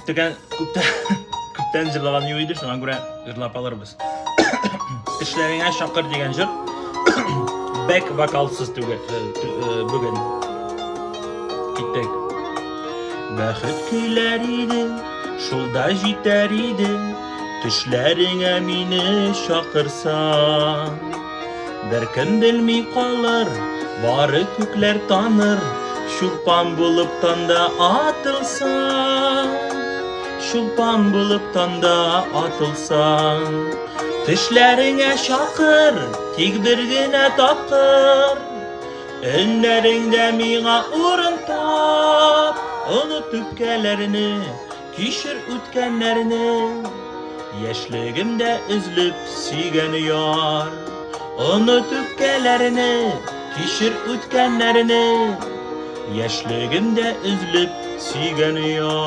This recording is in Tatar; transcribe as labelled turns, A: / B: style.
A: Күптән күптән күптән җырлаган юк иде, шуңа күрә җырлап алырбыз. Тешләреңә чакыр дигән җыр бәк вокалсыз түгел э, э, бүген. Киттек. Бәхет көйләр иде, шул да җитәр иде, төшләреңә мине чакырсаң. Беркем белми калыр, бары күкләр таныр, Чулпан булып танда атылсаң, Чулпан булып танда атылсаң. Тешләреңә чакыр, тик бер генә тапкыр, Өннәреңдә миңа урын тап, Оныт үпкәләрне, Кичер үткәннәрне, Яшьлегемдә өзлеп сөйгән яр. Оныт үпкәләрне, кичер үткәннәрне, Яшьлегемдә өзлеп сөйгән яр.